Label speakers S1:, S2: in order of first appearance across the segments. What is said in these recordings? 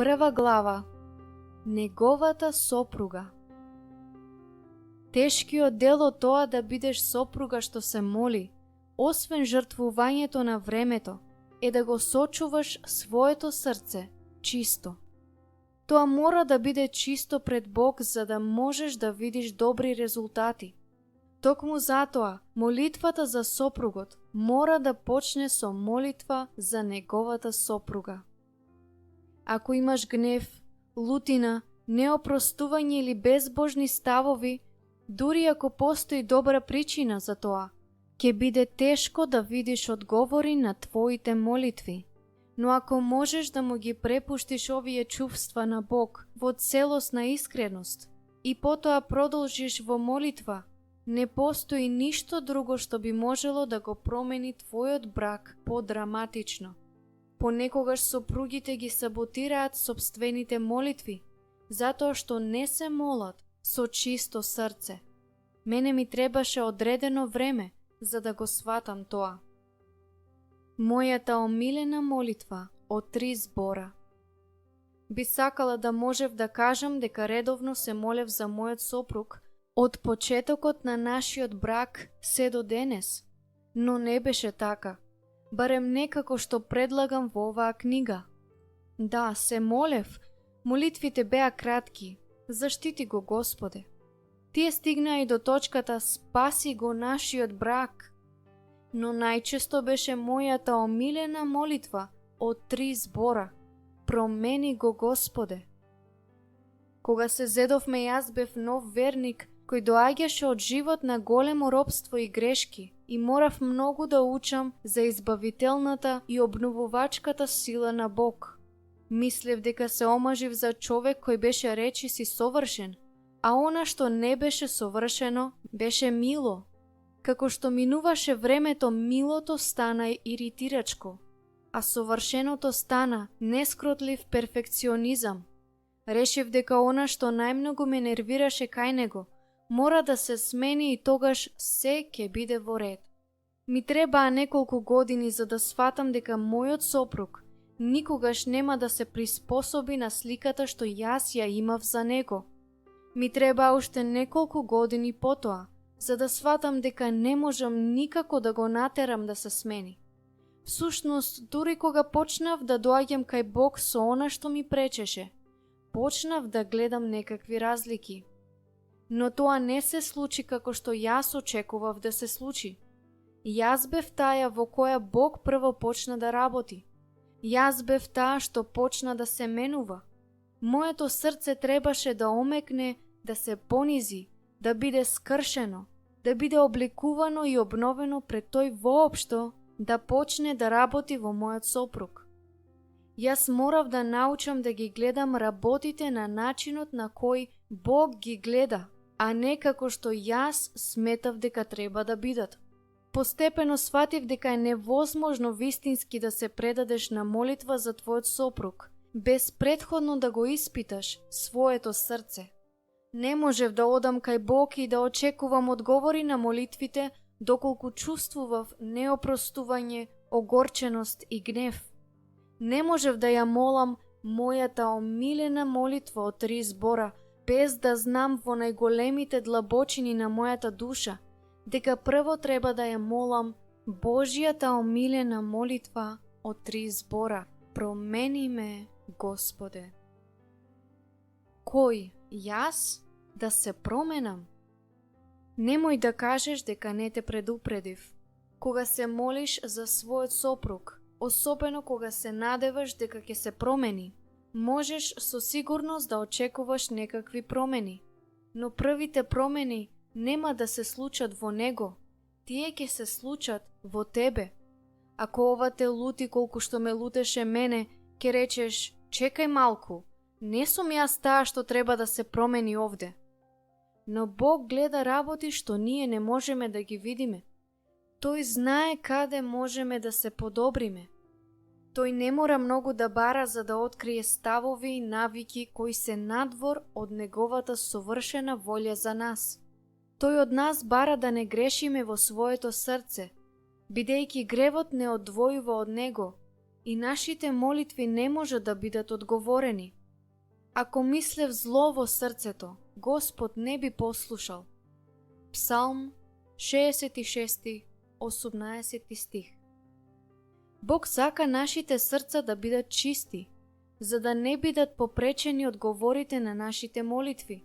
S1: Прва глава. Неговата сопруга. Тешкиот дел од тоа да бидеш сопруга што се моли, освен жртвувањето на времето, е да го сочуваш своето срце чисто. Тоа мора да биде чисто пред Бог за да можеш да видиш добри резултати. Токму затоа, молитвата за сопругот мора да почне со молитва за неговата сопруга. Ако имаш гнев, лутина, неопростување или безбожни ставови, дури ако постои добра причина за тоа, ќе биде тешко да видиш одговори на твоите молитви. Но ако можеш да му ги препуштиш овие чувства на Бог во целосна искреност и потоа продолжиш во молитва, не постои ништо друго што би можело да го промени твојот брак подраматично. Понекогаш сопругите ги саботираат сопствените молитви, затоа што не се молат со чисто срце. Мене ми требаше одредено време за да го сватам тоа. Мојата омилена молитва од 3 збора. Би сакала да можев да кажам дека редовно се молев за мојот сопруг од почетокот на нашиот брак се до денес, но не беше така, барем не како што предлагам во оваа книга. Да, се молев, молитвите беа кратки, заштити го Господе. Тие стигнаа и до точката спаси го нашиот брак, но најчесто беше мојата омилена молитва од 3 збора. Промени го Господе. Кога се зедовме, јас бев нов верник кој доаѓаше од живот на големо робство и грешки и морав многу да учам за избавителната и обновувачката сила на Бог. Мислев дека се омажив за човек кој беше речиси совршен, а она што не беше совршено беше мило. Како што минуваше времето, милото стана иритирачко, а совршеното стана нескротлив перфекционизам. Решив дека она што најмногу ме нервираше кај него, мора да се смени и тогаш се ќе биде во ред. Ми требаа неколку години за да сватам дека мојот сопруг никогаш нема да се приспособи на сликата што јас ја имав за него. Ми требаа уште неколку години потоа, за да сватам дека не можам никако да го натерам да се смени. Всушност, дури кога почнав да доаѓам кај Бог со она што ми пречеше, почнав да гледам некакви разлики. Но тоа не се случи како што јас очекував да се случи. Јас бев таа во која Бог прво почна да работи. Јас бев таа што почна да се менува. Моето срце требаше да омекне, да се понизи, да биде скршено, да биде обликувано и обновено пред тој воопшто да почне да работи во мојот сопруг. Јас морав да научам да ги гледам работите на начинот на кој Бог ги гледа, а не како што јас сметав дека треба да бидат. Постепено сватив дека е невозможно вистински да се предадеш на молитва за твојот сопруг, без претходно да го испиташ своето срце. Не можев да одам кај Бог и да очекувам одговори на молитвите, доколку чувствував неопростување, огорченост и гнев. Не можев да ја молам мојата омилена молитва од 3 збора, без да знам во најголемите длабочини на мојата душа, дека прво треба да ја молам Божјата омилена молитва од 3 збора. Промени ме, Господе. Кој? Јас? Да се променам? Немој да кажеш дека не те предупредив. Кога се молиш за својот сопруг, особено кога се надеваш дека ќе се промени, можеш со сигурност да очекуваш некакви промени. Но првите промени нема да се случат во него, тие ќе се случат во тебе. Ако ова те лути колку што ме лутеше мене, ќе речеш, чекај малку, не сум јас таа што треба да се промени овде. Но Бог гледа работи што ние не можеме да ги видиме. Тој знае каде можеме да се подобриме. Тој не мора многу да бара за да открие ставови и навики кои се надвор од неговата совршена волја за нас. Тој од нас бара да не грешиме во своето срце, бидејќи гревот не одвојува од него, и нашите молитви не може да бидат одговорени. Ако мислев зло во срцето, Господ не би послушал. Псалм 66, 18 стих. Бог сака нашите срца да бидат чисти, за да не бидат попречени одговорите на нашите молитви.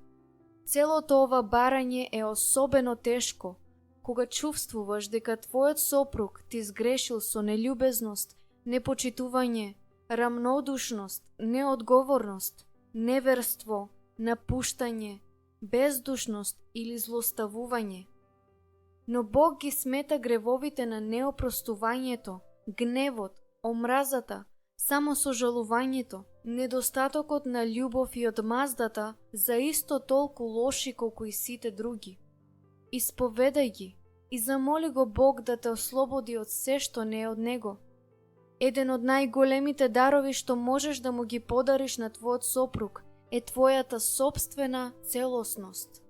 S1: Целото ова барање е особено тешко, кога чувствуваш дека твојот сопруг ти сгрешил со нељубезност, непочитување, рамнодушност, неодговорност, неверство, напуштање, бездушност или злоставување. Но Бог ги смета гревовите на неопростувањето, гневот, омразата, самосожалувањето, недостатокот на љубов и одмаздата за исто толку лоши колку и сите други. Исповедај ги и замоли го Бог да те ослободи од се што не е од Него. Еден од најголемите дарови што можеш да му ги подариш на твојот сопруг е твојата собствена целосност.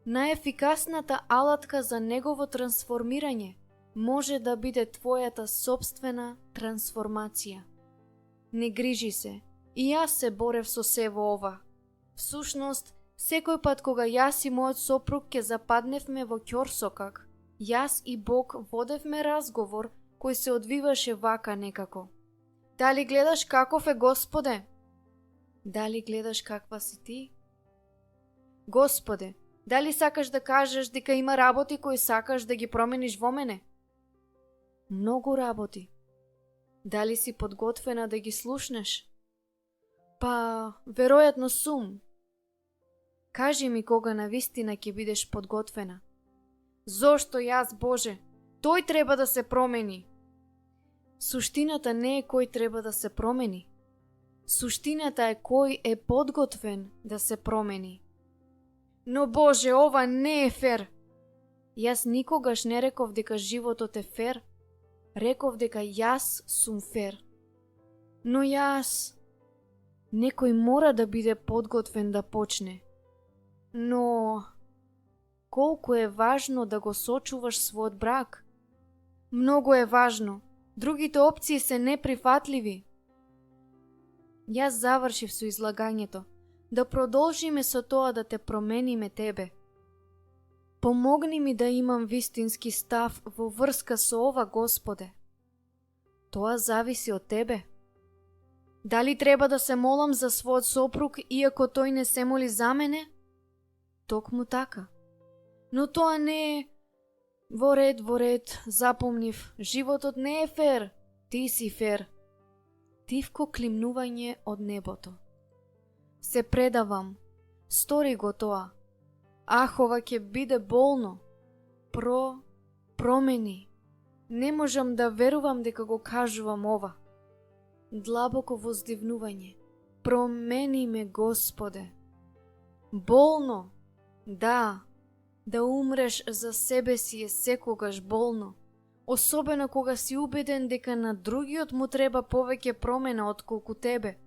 S1: Најефикасната алатка за негово трансформирање може да биде твојата собствена трансформација. Не грижи се, и јас се борев со се во ова. Всушност, секој пат кога јас и мојот сопруг ќе западневме во ќорсокак, јас и Бог водевме разговор кој се одвиваше вака некако. Дали гледаш каков е Господе? Дали гледаш каква си ти? Господе, дали сакаш да кажеш дека има работи кои сакаш да ги промениш во мене? Многу работи. Дали си подготвена да ги слушнеш? Па, веројатно сум. Кажи ми кога навистина ќе бидеш подготвена. Зошто јас, Боже? Тој треба да се промени. Суштината не е кој треба да се промени. Суштината е кој е подготвен да се промени. Но Боже, ова не е фер. Јас никогаш не реков дека животот е фер. Реков дека јас сум фер. Но јас... Некој мора да биде подготвен да почне. Но... Колку е важно да го сочуваш својот брак? Многу е важно. Другите опции се неприфатливи. Јас завршив со излагањето. Да продолжиме со тоа да те промениме тебе. Помогни ми да имам вистински став во врска со ова, Господе. Тоа зависи од тебе. Дали треба да се молам за својот сопруг, иако тој не се моли за мене? Токму така. Но тоа не е... Во ред, запомнив, животот не е фер, ти си фер. Тивко климнување од небото. Се предавам, стори го тоа. Ах, ова ќе биде болно. Промени. Не можам да верувам дека го кажувам ова. Длабоко воздивнување. Промени ме, Господе. Болно. Да умреш за себе си е секогаш болно. Особено кога си убеден дека на другиот му треба повеќе промена отколку тебе.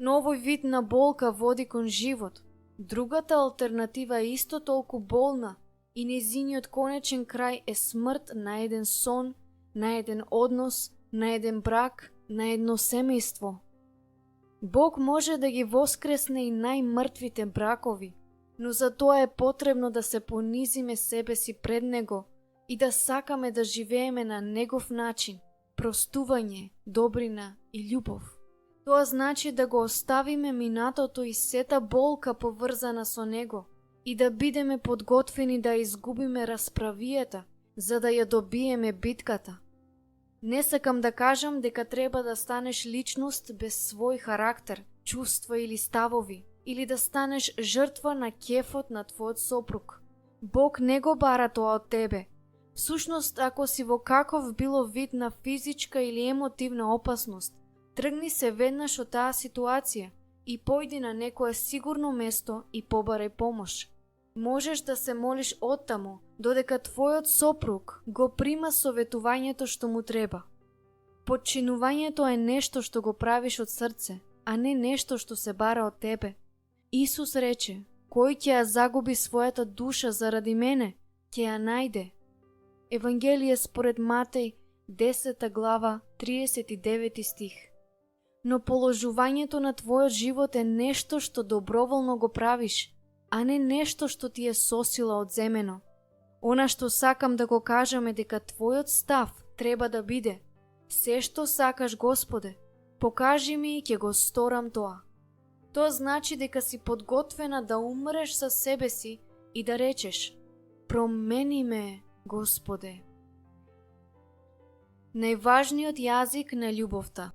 S1: Но овој вид на болка води кон живот. Другата алтернатива е исто толку болна и нејзиниот конечен крај е смрт на еден сон, на еден однос, на еден брак, на едно семејство. Бог може да ги воскресне и најмртвите бракови, но за тоа е потребно да се понизиме себе си пред Него и да сакаме да живееме на Негов начин, простување, добрина и љубов. Тоа значи да го оставиме минатото и сета болка поврзана со него и да бидеме подготвени да изгубиме расправијата, за да ја добиеме битката. Не сакам да кажам дека треба да станеш личност без свој характер, чувства или ставови, или да станеш жртва на кефот на твојот сопруг. Бог не го бара тоа од тебе. Всушност, ако си во каков било вид на физичка или емотивна опасност, тргни се веднаш од таа ситуација и појди на некое сигурно место и побарај помош. Можеш да се молиш оттаму, додека твојот сопруг го прима советувањето што му треба. Подчинувањето е нешто што го правиш од срце, а не нешто што се бара од тебе. Исус рече, кој ќе ја загуби својата душа заради мене, ќе ја најде. Евангелие според Матеј, 10 глава, 39 стих. Но положувањето на твојот живот е нешто што доброволно го правиш, а не нешто што ти е сосила одземено. Она што сакам да го кажам е дека твојот став треба да биде: се што сакаш, Господе, покажи ми и ќе го сторам тоа. Тоа значи дека си подготвена да умреш за себе си и да речеш: промени ме, Господе. Најважниот јазик на љубовта.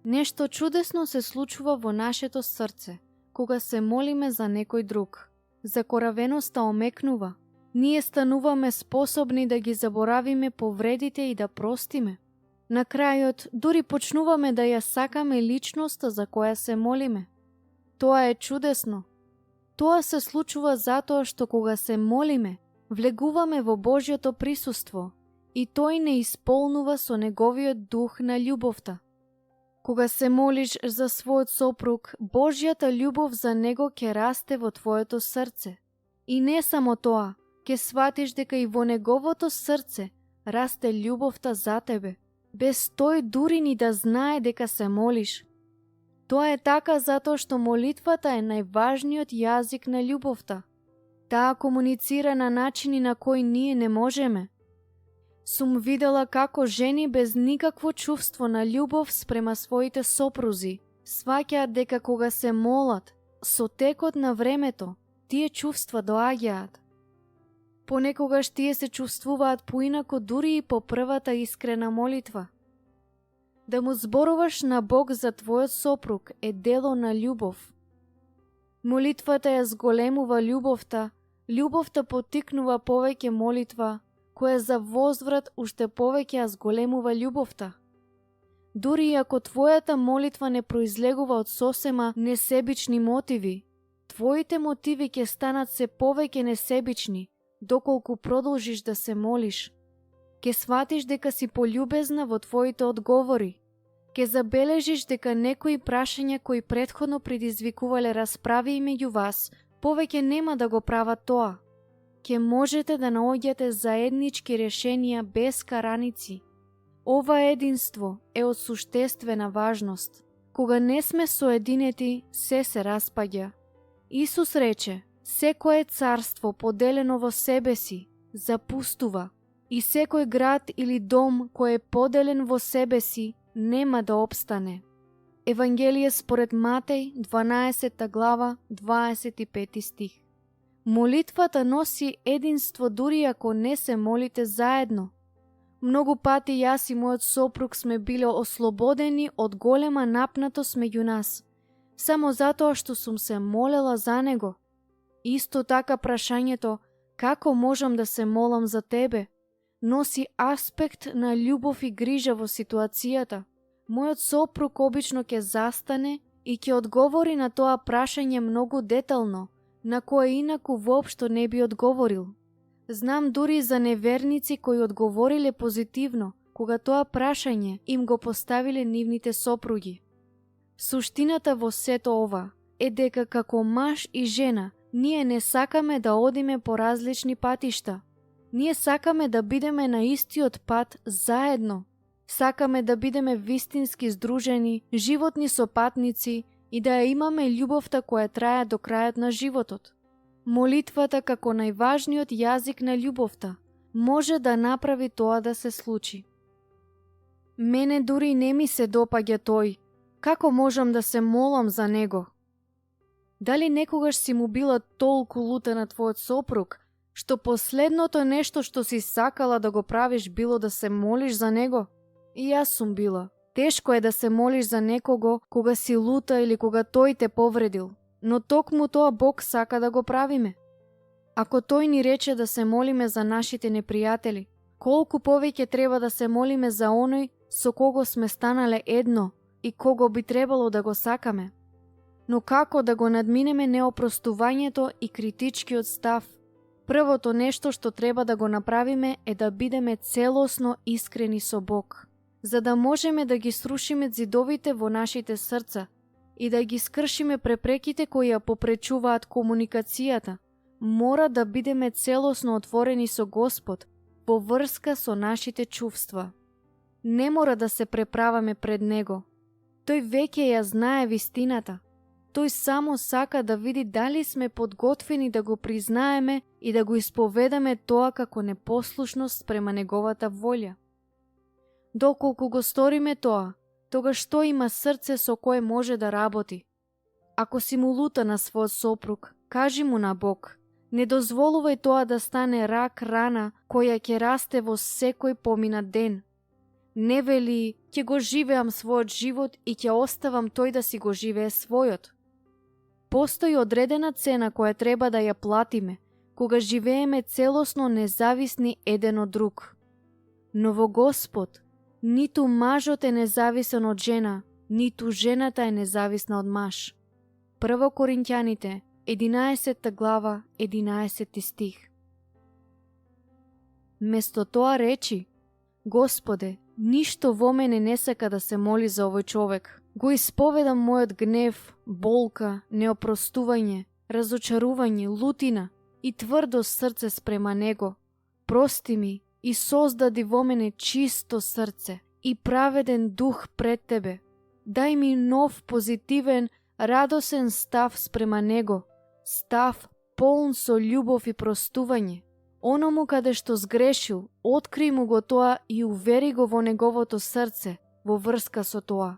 S1: Нешто чудесно се случува во нашето срце кога се молиме за некој друг. Закоравеноста омекнува. Ние стануваме способни да ги заборавиме повредите и да простиме. На крајот, дури почнуваме да ја сакаме личноста за која се молиме. Тоа е чудесно. Тоа се случува затоа што кога се молиме, влегуваме во Божјото присуство и тој не исполнува со неговиот дух на љубовта. Кога се молиш за својот сопруг, Божјата љубов за него ќе расте во твоето срце. И не само тоа, ќе сватиш дека и во неговото срце расте љубовта за тебе, без тој дури ни да знае дека се молиш. Тоа е така затоа што молитвата е најважниот јазик на љубовта. Таа комуницира на начини на кои ние не можеме. Сум видела како жени без никакво чувство на љубов спрема своите сопрузи сваќаат дека кога се молат, со текот на времето, тие чувства доаѓаат. Понекогаш тие се чувствуваат поинако дури и по првата искрена молитва. Да му зборуваш на Бог за твојот сопруг е дело на љубов. Молитвата ја зголемува љубовта, љубовта поттикнува повеќе молитва, која за возврат уште повеќе ја зголемува љубовта. Дури и ако твојата молитва не произлегува од сосема несебични мотиви, твоите мотиви ќе станат се повеќе несебични, доколку продолжиш да се молиш. Ке сватиш дека си пољубезна во твоите одговори. Ке забележиш дека некои прашања кои претходно предизвикувале расправи меѓу вас, повеќе нема да го прават тоа. Ке можете да наоѓате заеднички решенија без караници. Ова единство е од суштествена важност. Кога не сме соединети, се распаѓа. Исус рече: секое царство поделено во себе си запустува и секој град или дом кој е поделен во себе си нема да опстане. Евангелие според Матеј, 12 глава, 25 стих. Молитвата носи единство дури ако не се молите заедно. Многу пати јас и мојот сопруг сме биле ослободени од голема напнатост меѓу нас, само затоа што сум се молела за него. Исто така прашањето како можам да се молам за тебе носи аспект на љубов и грижа во ситуацијата. Мојот сопруг обично ќе застане и ќе одговори на тоа прашање многу детално, на кое инаку воопшто не би одговорил. Знам дури за неверници кои одговориле позитивно, кога тоа прашање им го поставиле нивните сопруги. Суштината во сето ова е дека како маж и жена ние не сакаме да одиме по различни патишта. Ние сакаме да бидеме на истиот пат заедно. Сакаме да бидеме вистински здружени, животни сопатници и да ја имаме љубовта која трае до крајот на животот. Молитвата како најважниот јазик на љубовта може да направи тоа да се случи. Мене дури не ми се допаѓа тој. Како можам да се молам за него? Дали некогаш си му била толку лута на твојот сопруг, што последното нешто што си сакала да го правиш било да се молиш за него? И јас сум била. Тешко е да се молиш за некого кога си лута или кога тој те повредил, но токму тоа Бог сака да го правиме. Ако тој ни рече да се молиме за нашите непријатели, колку повеќе треба да се молиме за оној со кого сме станале едно и кого би требало да го сакаме. Но како да го надминеме неопростувањето и критичкиот став? Првото нешто што треба да го направиме е да бидеме целосно искрени со Бог, за да можеме да ги срушиме ѕидовите во нашите срца и да ги скршиме препреките кои ја попречуваат комуникацијата. Мора да бидеме целосно отворени со Господ, во врска со нашите чувства. Не мора да се преправаме пред Него. Тој веќе ја знае вистината. Тој само сака да види дали сме подготвени да го признаеме и да го исповедаме тоа како непослушност спрема Неговата волја. Доколку го сториме тоа, тогаш тој има срце со кое може да работи. Ако си му лута на својот сопруг, кажи му на Бог. Не дозволувај тоа да стане рак рана која ќе расте во секој поминат ден. Не вели, ќе го живеам својот живот и ќе оставам тој да си го живее својот. Постои одредена цена која треба да ја платиме, кога живееме целосно независни еден од друг. Но во Господ, ниту мажот е независен од жена, ниту жената е независна од маж. 1 Коринќаните, 11 глава, 11 стих. Место тоа речи: Господе, ништо во мене не сака да се моли за овој човек. Го исповедам мојот гнев, болка, неопростување, разочарување, лутина и тврдо срце спрема него. Прости ми и создади во мене чисто срце и праведен дух пред Тебе. Дај ми нов, позитивен, радосен став спрема него, став полн со љубов и простување. Оному каде што сгрешил, откри му го тоа и увери го во неговото срце, во врска со тоа.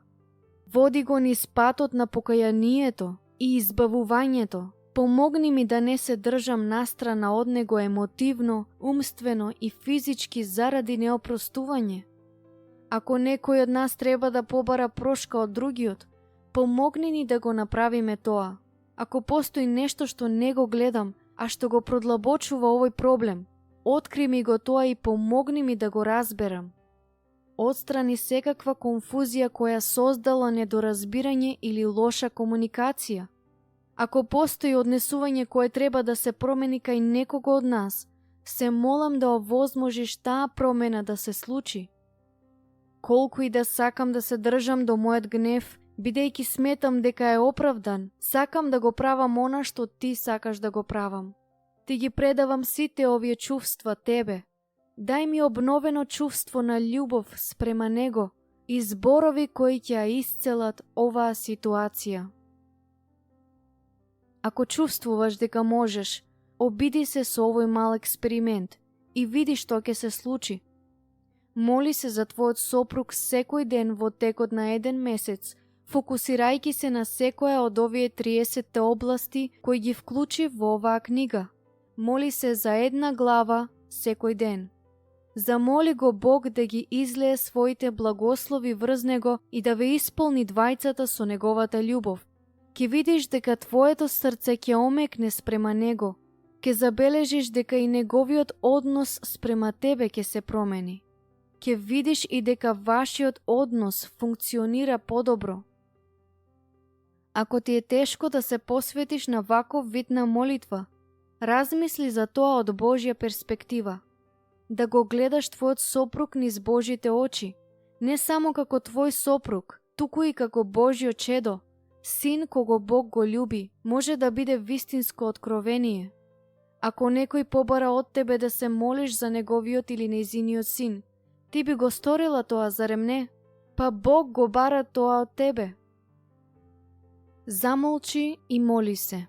S1: Води го низ патот на покајанието и избавувањето. Помогни ми да не се држам настрана од него емотивно, умствено и физички заради неопростување. Ако некој од нас треба да побара прошка од другиот, помогни ни да го направиме тоа. Ако постои нешто што не го гледам, а што го продлабочува овој проблем, откри ми го тоа и помогни ми да го разберам. Отстрани секаква конфузија која создала недоразбирање или лоша комуникација. Ако постои однесување кое треба да се промени кај некого од нас, се молам да овозможиш таа промена да се случи. Колку и да сакам да се држам до мојот гнев, бидејќи сметам дека е оправдан, сакам да го правам она што ти сакаш да го правам. Ти ги предавам сите овие чувства тебе. Дај ми обновено чувство на љубов спрема него и зборови кои ќе ја исцелат оваа ситуација. Ако чувствуваш дека можеш, обиди се со овој мал експеримент и види што ќе се случи. Моли се за твојот сопруг секој ден во текот на еден месец, фокусирајќи се на секоја од овие 30 области кои ги вклучи во оваа книга. Моли се за една глава секој ден. Замоли го Бог да ги излее своите благослови врз него и да ве исполни двајцата со неговата љубов. Ке видиш дека твоето срце ќе омекне спрема него. Ке забележиш дека и неговиот однос спрема тебе ќе се промени. Ке видиш и дека вашиот однос функционира подобро. Ако ти е тешко да се посветиш на ваков вид на молитва, размисли за тоа од Божја перспектива. Да го гледаш твојот сопруг низ Божите очи, не само како твој сопруг, туку и како Божјо чедо, син кого Бог го љуби, може да биде вистинско откровение. Ако некој побара од тебе да се молиш за неговиот или нејзиниот син, ти би го сторила тоа, зарем не? Па Бог го бара тоа од тебе. Замолчи и моли се.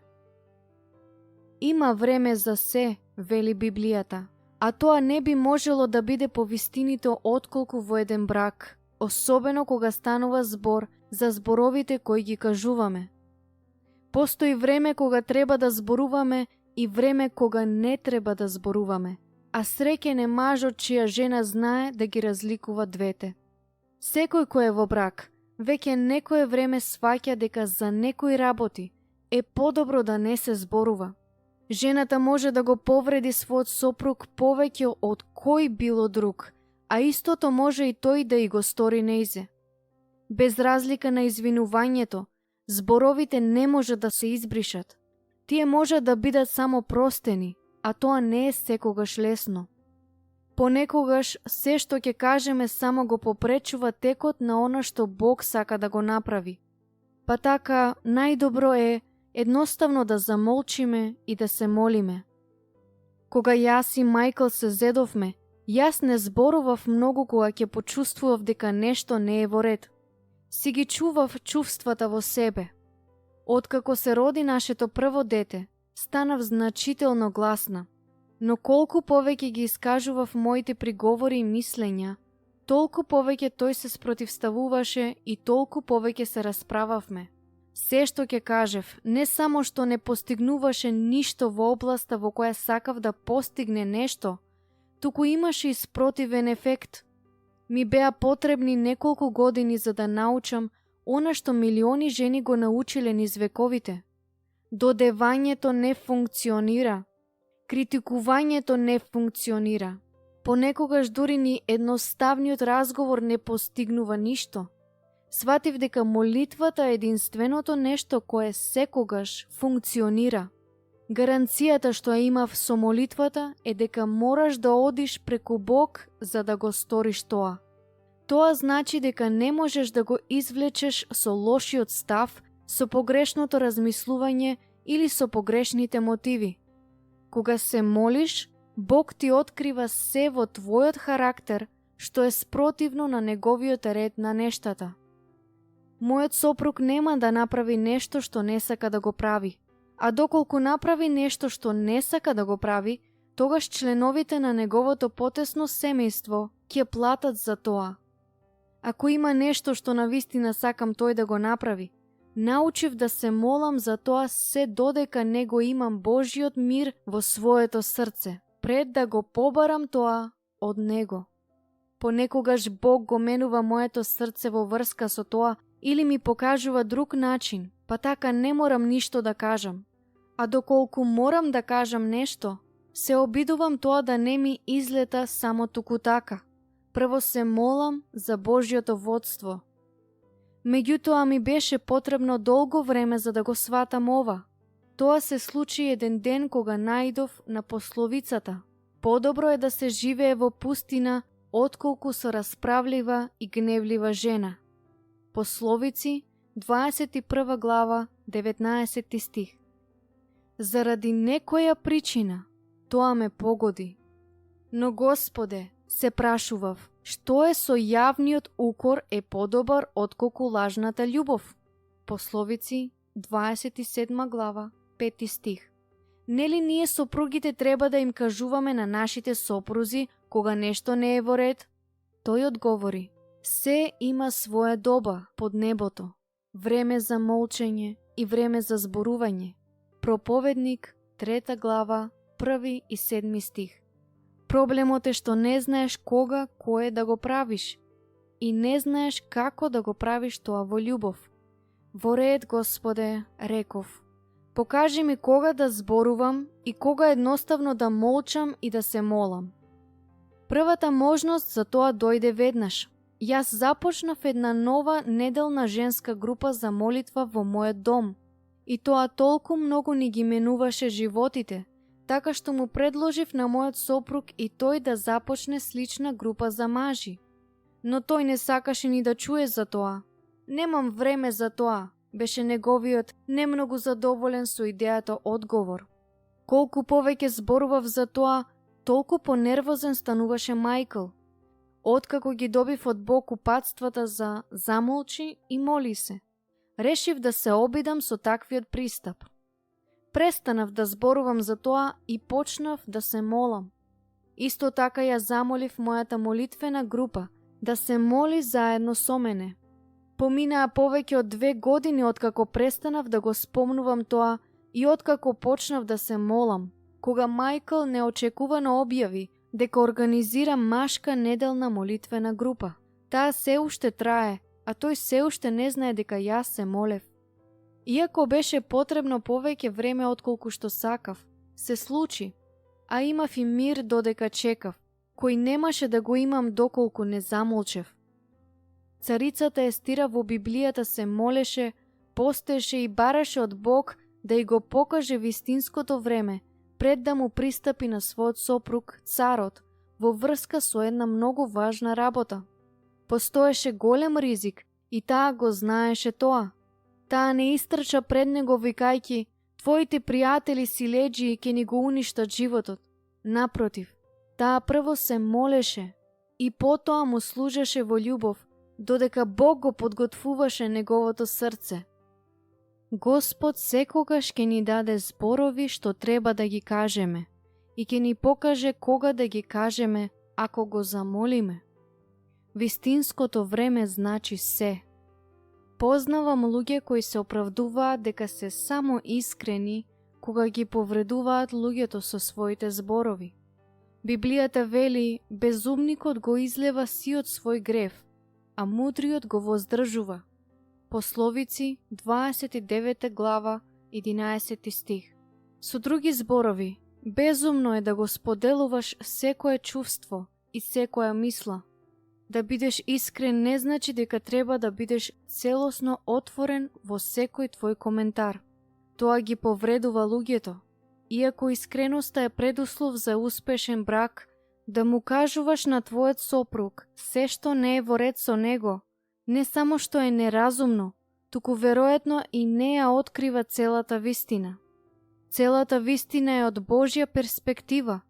S1: Има време за се, вели Библијата, а тоа не би можело да биде повистинито отколку во еден брак, особено кога станува збор за зборовите кои ги кажуваме. Постои време кога треба да зборуваме и време кога не треба да зборуваме, а среќен е мажот чија жена знае да ги разликува двете. Секој кој е во брак, веќе некое време сваќа дека за некои работи е подобро да не се зборува. Жената може да го повреди својот сопруг повеќе од кој било друг, а истото може и тој да и го стори нејзе. Без разлика на извинувањето, зборовите не може да се избришат. Тие може да бидат само простени, а тоа не е секогаш лесно. Понекогаш се што ќе кажеме само го попречува текот на она што Бог сака да го направи. Па така, најдобро е едноставно да замолчиме и да се молиме. Кога јас и Мајкл се зедовме, Јас не зборував многу кога ќе почувствував дека нешто не е во ред. Си ги чував чувствата во себе. Откако се роди нашето прво дете, станав значително гласна, но колку повеќе ги искажував моите приговори и мислења, толку повеќе тој се спротивставуваше и толку повеќе се расправавме. Се што ќе кажев, не само што не постигнуваше ништо во областа во која сакав да постигне нешто, туку имаше и спротивен ефект. Ми беа потребни неколку години за да научам она што милиони жени го научиле низ вековите. Додевањето не функционира. Критикувањето не функционира. Понекогаш дури ни едноставниот разговор не постигнува ништо. Сватив дека молитвата е единственото нешто кое секогаш функционира. Гаранцијата што ја имав со молитвата е дека мораш да одиш преку Бог за да го сториш тоа. Тоа значи дека не можеш да го извлечеш со лошиот став, со погрешното размислување или со погрешните мотиви. Кога се молиш, Бог ти открива се во твојот характер што е спротивно на неговиот ред на нештата. Мојот сопруг нема да направи нешто што не сака да го прави, а доколку направи нешто што не сака да го прави, тогаш членовите на неговото потесно семејство ќе платат за тоа. Ако има нешто што навистина сакам тој да го направи, научив да се молам за тоа се додека не го имам Божиот мир во своето срце, пред да го побарам тоа од него. Понекогаш Бог го менува моето срце во врска со тоа или ми покажува друг начин, па така не морам ништо да кажам. А доколку морам да кажам нешто, се обидувам тоа да не ми излета само туку така. Прво се молам за Божјото водство. Меѓутоа ми беше потребно долго време за да го сватам ова. Тоа се случи еден ден кога наидов на пословицата: подобро е да се живее во пустина, отколку со расправлива и гневлива жена. Пословици, 21 глава, 19 стих. Заради некоја причина, тоа ме погоди. Но Господе, се прашував, што е со јавниот укор е подобар отколку лажната љубов? Пословици, 27 глава, 5 стих. Нели ние сопругите треба да им кажуваме на нашите сопрузи кога нешто не е во ред? Тој одговори: се има своја доба под небото, време за молчење и време за зборување. Проповедник, 3 глава, 1 и 7 стих. Проблемот е што не знаеш кога, кое да го правиш и не знаеш како да го правиш тоа во љубов. Во ред, Господе, реков, покажи ми кога да зборувам и кога едноставно да молчам и да се молам. Првата можност за тоа дојде веднаш. Јас започнав една нова неделна женска група за молитва во мојот дом и тоа толку многу ни ги менуваше животите, така што му предложив на мојот сопруг и тој да започне слична група за мажи. Но тој не сакаше ни да чуе за тоа. Немам време за тоа, беше неговиот немногу задоволен со идејата одговор. Колку повеќе зборував за тоа, толку понервозен стануваше Мајкл. Откако ги добив од Бог упатствата за замолчи и моли се, решив да се обидам со таквиот пристап. Престанав да зборувам за тоа и почнав да се молам. Исто така ја замолив мојата молитвена група да се моли заедно со мене. Поминаа повеќе од 2 години откако престанав да го спомнувам тоа и откако почнав да се молам, кога Мајкл неочекувано објави дека организира машка неделна молитвена група. Таа се уште трае, а тој се уште не знае дека јас се молев. Иако беше потребно повеќе време отколку што сакав, се случи, а имав и мир додека чекав, кој немаше да го имам доколку не замолчев. Царицата Естира во Библијата се молеше, постеше и бараше од Бог да ја го покаже вистинското време, пред да му пристапи на својот сопруг, царот, во врска со една многу важна работа. Постоеше голем ризик и таа го знаеше тоа. Таа не истрча пред него викајќи: твоите пријатели силеџи ќе ни го уништат животот. Напротив, таа прво се молеше и потоа му служеше во љубов, додека Бог го подготвуваше неговото срце. Господ секогаш ќе ни даде зборови што треба да ги кажеме и ќе ни покаже кога да ги кажеме ако го замолиме. Вистинското време значи се. Познавам луѓе кои се оправдуваат дека се само искрени кога ги повредуваат луѓето со своите зборови. Библијата вели, безумникот го излева сиот свој грев, а мудриот го воздржува. Пословици, 29 глава, 11 стих. Со други зборови, безумно е да го споделуваш секое чувство и секоја мисла. Да бидеш искрен не значи дека треба да бидеш целосно отворен во секој твој коментар. Тоа ги повредува луѓето. Иако искреноста е предуслов за успешен брак, да му кажуваш на твојот сопруг се што не е во ред со него, не само што е неразумно, туку веројатно и не ја открива целата вистина. Целата вистина е од Божја перспектива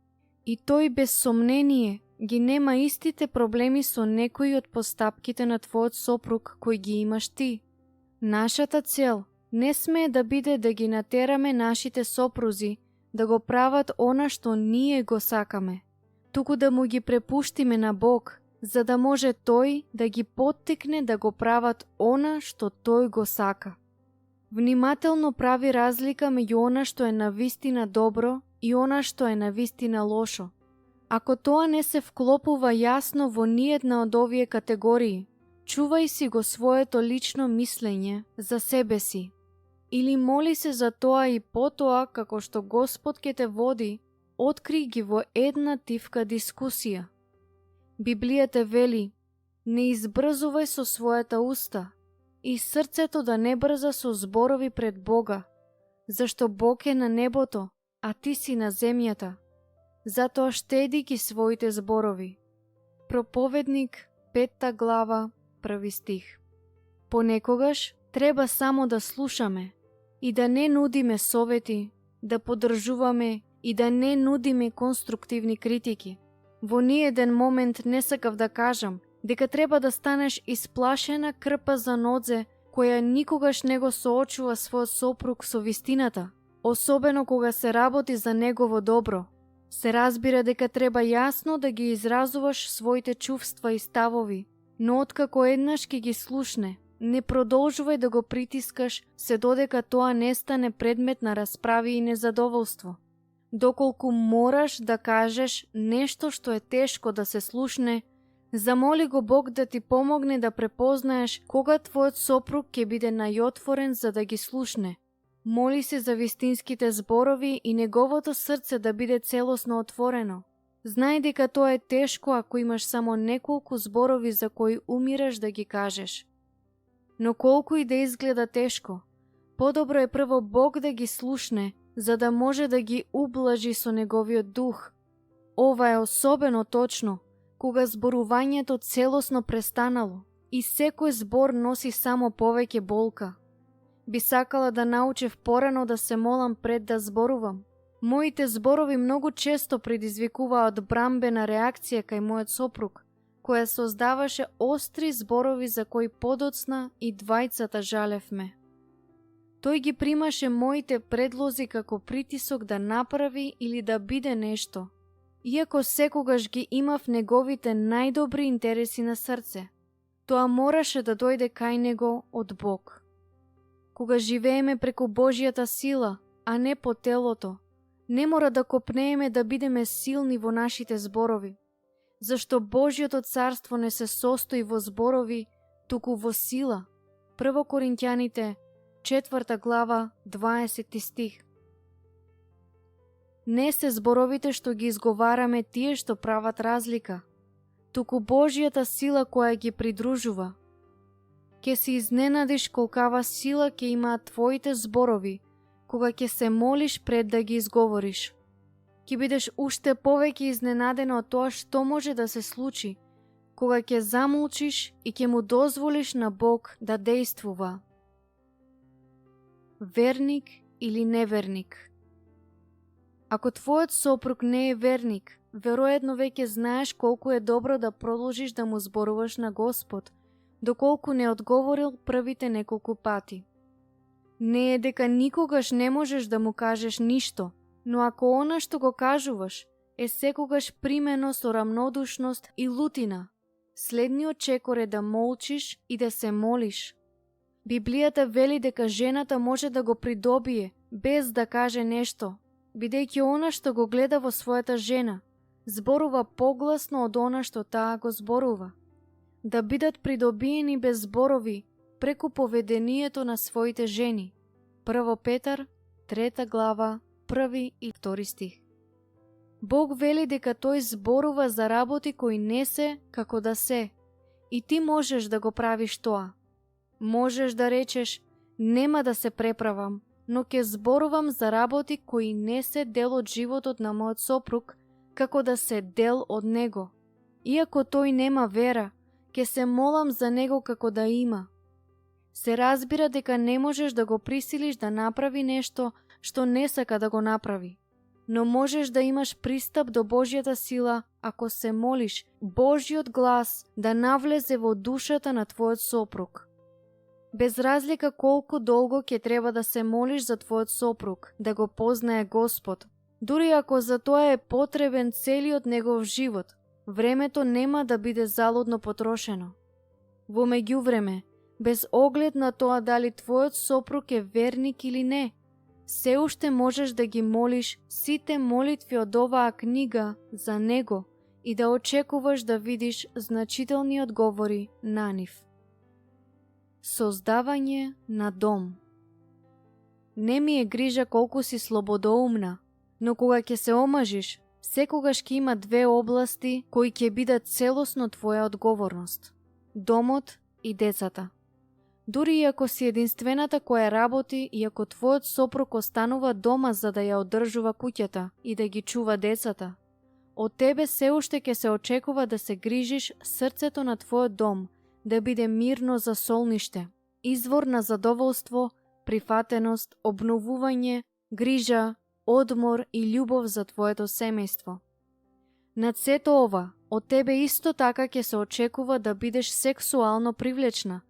S1: и тој без сомнение ги нема истите проблеми со некои од постапките на твојот сопруг кои ги имаш ти. Нашата цел не смее да биде да ги натераме нашите сопрузи да го прават она што ние го сакаме, туку да му ги препуштиме на Бог, за да може тој да ги поттикне да го прават она што тој го сака. Внимателно прави разлика меѓу она што е навистина добро и она што е навистина лошо. Ако тоа не се вклопува јасно во ниедна од овие категории, чувај си го своето лично мислење за себе си. Или моли се за тоа и потоа, како што Господ ќе те води, откри ги во една тивка дискусија. Библијата вели, не избрзувај со својата уста и срцето да не брза со зборови пред Бога, зашто Бог е на небото, а ти си на земјата. Затоа штеди ги своите зборови. Проповедник, 5 глава, 1 стих. Понекогаш треба само да слушаме и да не нудиме совети, да поддржуваме и да не нудиме конструктивни критики. Во ниеден момент не сакав да кажам дека треба да станеш исплашена крпа за нодзе која никогаш не го соочува својот сопруг со вистината, особено кога се работи за негово добро. Се разбира дека треба јасно да ги изразуваш своите чувства и ставови, но откако еднаш ќе ги слушне, не продолжувај да го притискаш се додека тоа не стане предмет на расправи и незадоволство. Доколку мораш да кажеш нешто што е тешко да се слушне, замоли го Бог да ти помогне да препознаеш кога твојот сопруг ќе биде најотворен за да ги слушне. Моли се за вистинските зборови и неговото срце да биде целосно отворено. Знај дека тоа е тешко ако имаш само неколку зборови за кои умираш да ги кажеш. Но колку и да изгледа тешко, подобро е прво Бог да ги слушне, за да може да ги ублажи со неговиот дух. Ова е особено точно, кога зборувањето целосно престанало и секој збор носи само повеќе болка. Би сакала да научев порано да се молам пред да зборувам. Моите зборови многу често предизвикуваат брамбена реакција кај мојот сопруг, која создаваше остри зборови за кои подоцна и двајцата жалевме. Тој ги примаше моите предлози како притисок да направи или да биде нешто, иако секогаш ги имав неговите најдобри интереси на срце. Тоа мораше да дојде кај него од Бог. Кога живееме преку Божјата сила, а не по телото, не мора да копнееме да бидеме силни во нашите зборови, зашто Божјото царство не се состои во зборови, туку во сила. 1 Коринќаните, 4 глава, 20 стих. Не се зборовите што ги изговараме тие што прават разлика, туку Божјата сила која ги придружува. Ке се изненадиш колкава сила ќе имаат твоите зборови, кога ќе се молиш пред да ги изговориш. Ќе бидеш уште повеќе изненадена од тоа што може да се случи, кога ќе замолчиш и ќе му дозволиш на Бог да действува. Верник или неверник? Ако твојот сопруг не е верник, веројатно веќе знаеш колку е добро да продолжиш да му зборуваш на Господ, доколку не одговорил првите неколку пати. Не е дека никогаш не можеш да му кажеш ништо, но ако она што го кажуваш е секогаш примено со рамнодушност и лутина, следниот чекор е да молчиш и да се молиш. Библијата вели дека жената може да го придобие без да каже нешто, бидејќи она што го гледа во својата жена зборува погласно од она што таа го зборува. Да бидат придобиени без зборови преку поведението на своите жени. 1 Петар, 3 глава, 1 и 2 стих. Бог вели дека тој зборува за работи кои не се како да се, и ти можеш да го правиш тоа. Можеш да речеш, нема да се преправам, но ќе зборувам за работи кои не се дел од животот на мојот сопруг, како да се дел од него. Иако тој нема вера, ќе се молам за него како да има. Се разбира дека не можеш да го присилиш да направи нешто што не сака да го направи, но можеш да имаш пристап до Божјата сила ако се молиш Божјиот глас да навлезе во душата на твојот сопруг. Без разлика колку долго ќе треба да се молиш за твојот сопруг, да го познае Господ, дури ако за тоа е потребен целиот негов живот, времето нема да биде залудно потрошено. Во меѓувреме, без оглед на тоа дали твојот сопруг е верник или не, се уште можеш да ги молиш сите молитви од оваа книга за него и да очекуваш да видиш значителни одговори на нив. Создавање на дом. Не ми е грижа колку си слободоумна, но кога ќе се омажиш, секогаш ќе има две области кои ќе бидат целосно твоја одговорност – домот и децата. Дури и ако си единствената која работи и ако твојот сопруг останува дома за да ја одржува куќата и да ги чува децата, од тебе се уште ќе се очекува да се грижиш срцето на твојот дом да биде мирно за солниште, извор на задоволство, прифатеност, обновување, грижа, одмор и љубов за твоето семејство. Над сето ова, од тебе исто така ќе се очекува да бидеш сексуално привлечна,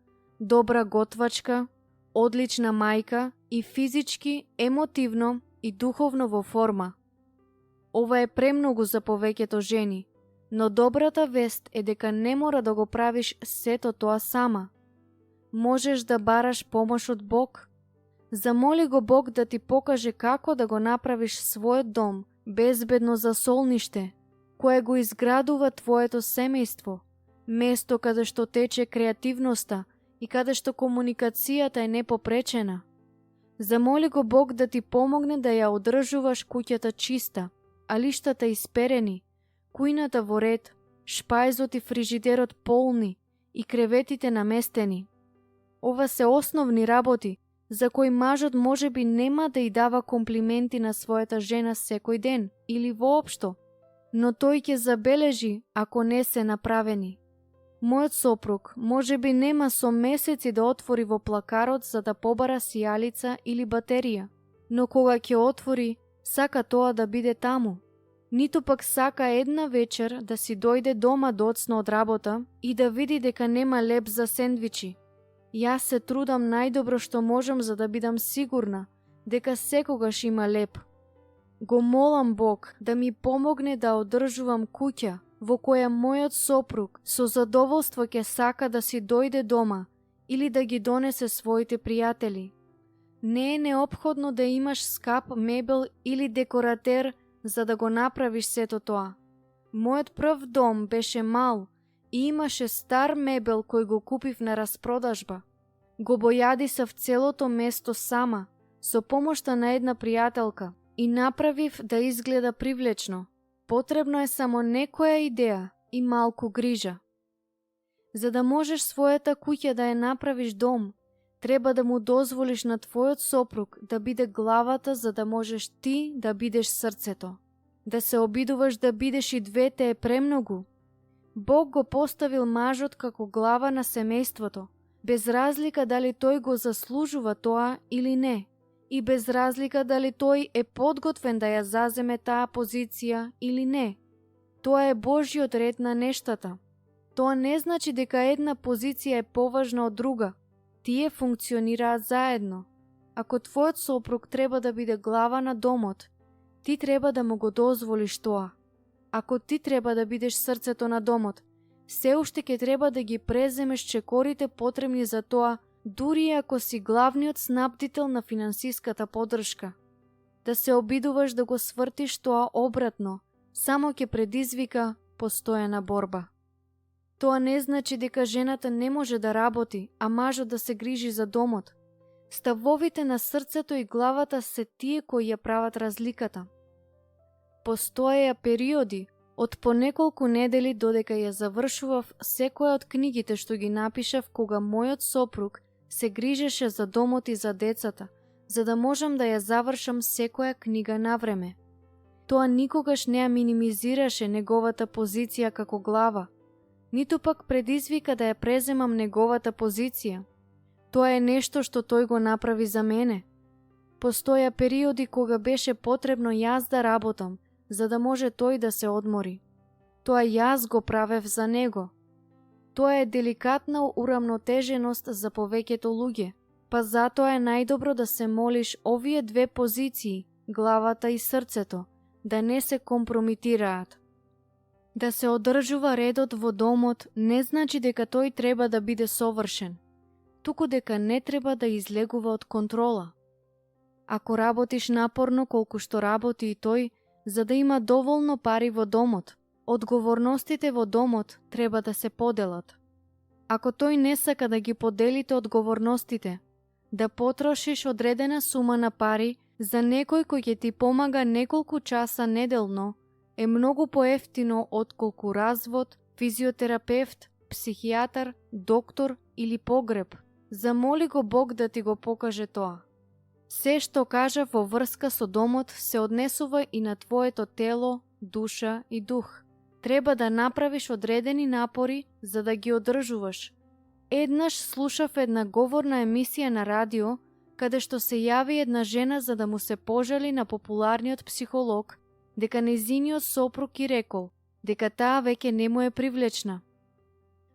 S1: добра готвачка, одлична мајка и физички, емотивно и духовно во форма. Ова е премногу за повеќето жени, но добрата вест е дека не мора да го правиш сето тоа сама. Можеш да бараш помош од Бог. Замоли го Бог да ти покаже како да го направиш својот дом безбедно за солниште, кое го изградува твоето семејство, место каде што тече креативноста и каде што комуникацијата е непопречена. Замоли го Бог да ти помогне да ја одржуваш куќата чиста, а лиштата исперени, кујната во ред, шпајзот и фрижидерот полни и креветите наместени. Ова се основни работи за кои мажот можеби нема да ја дава комплименти на својата жена секој ден или воопшто, но тој ќе забележи ако не се направени. Мојот сопруг можеби нема со месеци да отвори во плакарот за да побара сијалица или батерија, но кога ќе отвори, сака тоа да биде таму. Ниту пак сака една вечер да си дојде дома доцна од работа и да види дека нема леп за сендвичи. Јас се трудам најдобро што можам за да бидам сигурна дека секогаш има леп. Го молам Бог да ми помогне да одржувам куќа во која мојот сопруг со задоволство ќе сака да си дојде дома или да ги донесе своите пријатели. Не е неопходно да имаш скап мебел или декоратер за да го направиш сето тоа. Мојот прв дом беше мал и имаше стар мебел кој го купив на распродажба. Го бојадисав целото место сама, со помошта на една пријателка и направив да изгледа привлечно. Потребно е само некоја идеја и малку грижа. За да можеш својата куќа да ја направиш дом, треба да му дозволиш на твојот сопруг да биде главата за да можеш ти да бидеш срцето. Да се обидуваш да бидеш и двете е премногу. Бог го поставил мажот како глава на семејството, без разлика дали тој го заслужува тоа или не, и без разлика дали тој е подготвен да ја заземе таа позиција или не. Тоа е Божјиот ред на нештата. Тоа не значи дека една позиција е поважна од друга. Тие функционираат заедно. Ако твојот сопруг треба да биде глава на домот, ти треба да му го дозволиш тоа. Ако ти треба да бидеш срцето на домот, се уште ќе треба да ги преземеш чекорите потребни за тоа, дури ако си главниот снабдител на финансиската поддршка. Да се обидуваш да го свртиш тоа обратно, само ќе предизвика постојана борба. Тоа не значи дека жената не може да работи, а мажот да се грижи за домот. Ставовите на срцето и главата се тие кои ја прават разликата. Постоеја периоди од по неколку недели додека ја завршував секоја од книгите што ги напишав кога мојот сопруг се грижеше за домот и за децата, за да можам да ја завршам секоја книга на време. Тоа никогаш не ја минимизираше неговата позиција како глава, ниту пак предизвика да ја преземам неговата позиција. Тоа е нешто што тој го направи за мене. Постоја периоди кога беше потребно јас да работам, за да може тој да се одмори. Тоа јас го правев за него. Тоа е деликатна урамнотеженост за повеќето луѓе, па затоа е најдобро да се молиш овие две позиции, главата и срцето, да не се компромитираат. Да се одржува редот во домот не значи дека тој треба да биде совршен, туку дека не треба да излегува од контрола. Ако работиш напорно колку што работи и тој, за да има доволно пари во домот, одговорностите во домот треба да се поделат. Ако тој не сака да ги поделите одговорностите, да потрошиш одредена сума на пари за некој кој ќе ти помага неколку часа неделно, е многу поевтино отколку развод, физиотерапевт, психијатар, доктор или погреб. Замоли го Бог да ти го покаже тоа. Се што кажа во врска со домот се однесува и на твоето тело, душа и дух. Треба да направиш одредени напори за да ги одржуваш. Еднаш слушав една говорна емисија на радио, каде што се јави една жена за да му се пожали на популарниот психолог, дека нејзиниот сопруг и рекол дека таа веќе не му е привлечна.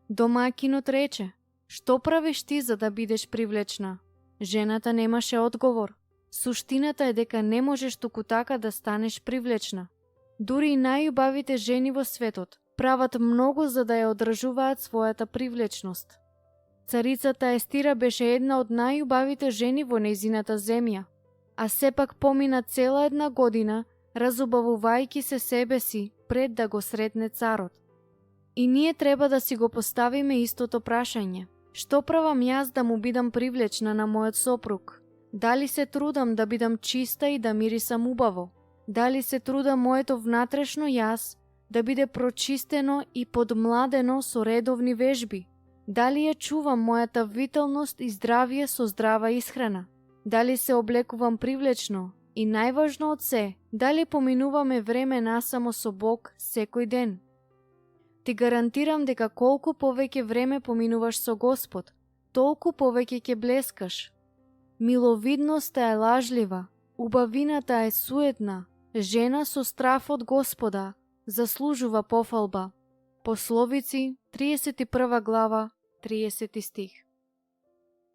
S1: Домаќинот рече: "Што правиш ти за да бидеш привлечна?" Жената немаше одговор. Суштината е дека не можеш туку така да станеш привлечна. Дури и најубавите жени во светот прават многу за да ја одржуваат својата привлечност. Царицата Естира беше една од најубавите жени во нејзината земја, а сепак помина цела една година разубавувајќи се себе си пред да го сретне царот. И ние треба да си го поставиме истото прашање. Што правам јас да му бидам привлечна на мојот сопруг? Дали се трудам да бидам чиста и да мирисам убаво? Дали се трудам моето внатрешно јас да биде прочистено и подмладено со редовни вежби? Дали ја чувам мојата виталност и здравје со здрава исхрана? Дали се облекувам привлечно? И најважно од се, дали поминуваме време насамо со Бог секој ден? Ти гарантирам дека колку повеќе време поминуваш со Господ, толку повеќе ќе блескаш. Миловидноста е лажлива, убавината е суетна, жена со страф од Господа заслужува пофалба. Пословици, 31 глава, 30 стих.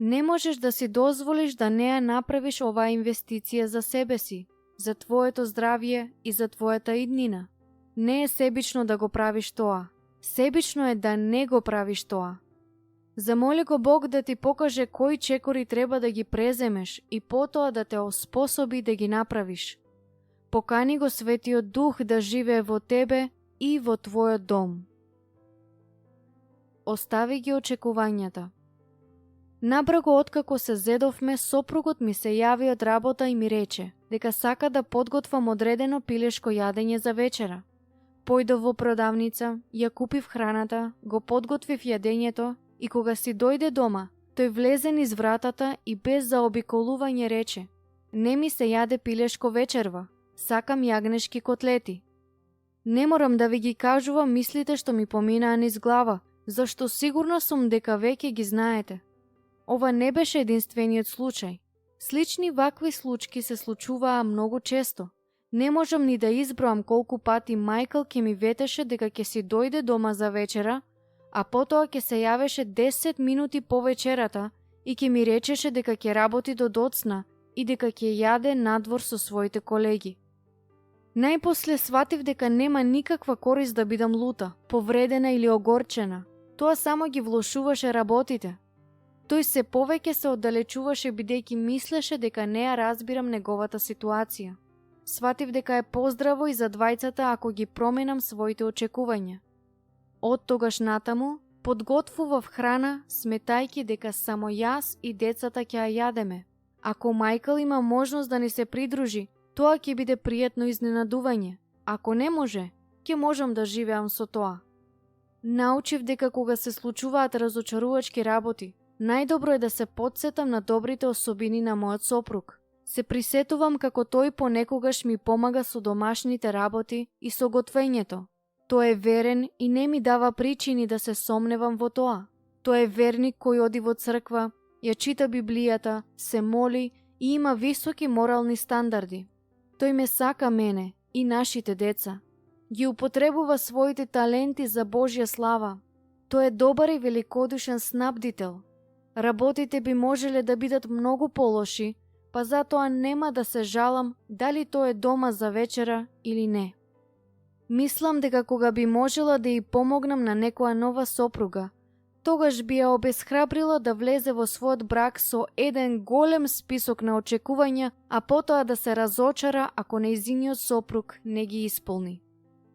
S1: Не можеш да си дозволиш да не ја направиш оваа инвестиција за себе си, за твоето здравје и за твојата иднина. Не е себично да го правиш тоа. Себично е да не го правиш тоа. Замоли го Бог да ти покаже кои чекори треба да ги преземеш и потоа да те оспособи да ги направиш. Покани го Светиот Дух да живее во тебе и во твојот дом. Остави ги очекувањата. Набрзо откако се зедовме, сопругот ми се јави од работа и ми рече дека сака да подготвам одредено пилешко јадење за вечера. Појдов во продавница, ја купив храната, го подготвив јадењето и кога си дојде дома, тој влезе низ вратата и без заобиколување рече: "Не ми се јаде пилешко вечерва, сакам јагнешки котлети." Не морам да ви ги кажувам мислите што ми поминаа низ глава, зашто сигурна сум дека веќе ги знаете. Ова не беше единствениот случај. Слични вакви случки се случуваа многу често. Не можам ни да изброам колку пати Мајкл ќе ми ветеше дека ќе си дојде дома за вечера, а потоа ќе се јавеше 10 минути по вечерата и ќе ми речеше дека ќе работи до доцна и дека ќе јаде надвор со своите колеги. Најпосле сватив дека нема никаква корист да бидам лута, повредена или огорчена. Тоа само ги влошуваше работите. Тој се повеќе се оддалечуваше бидејќи мислеше дека не ја разбирам неговата ситуација. Сватив дека е поздраво и за двајцата ако ги променам своите очекувања. Од тогаш натаму, подготвував храна, сметајќи дека само јас и децата ќе ја јадеме. Ако Мајкл има можност да ни се придружи, тоа ќе биде пријатно изненадување. Ако не може, ќе можам да живеам со тоа. Научив дека кога се случуваат разочарувачки работи, најдобро е да се потсетам на добрите особини на мојот сопруг. Се присетувам како тој понекогаш ми помага со домашните работи и со готвењето. Тој е верен и не ми дава причини да се сомневам во тоа. Тој е верник кој оди во црква, ја чита Библијата, се моли и има високи морални стандарди. Тој ме сака мене и нашите деца. Ги употребува своите таленти за Божја слава. Тој е добар и великодушен снабдител. Работите би можеле да бидат многу полоши, па затоа нема да се жалам дали тој е дома за вечера или не. Мислам дека кога би можела да ја помогнам на некоја нова сопруга, тогаш би ја обесхрабрила да влезе во својот брак со еден голем список на очекувања, а потоа да се разочара ако нејзиниот сопруг не ги исполни.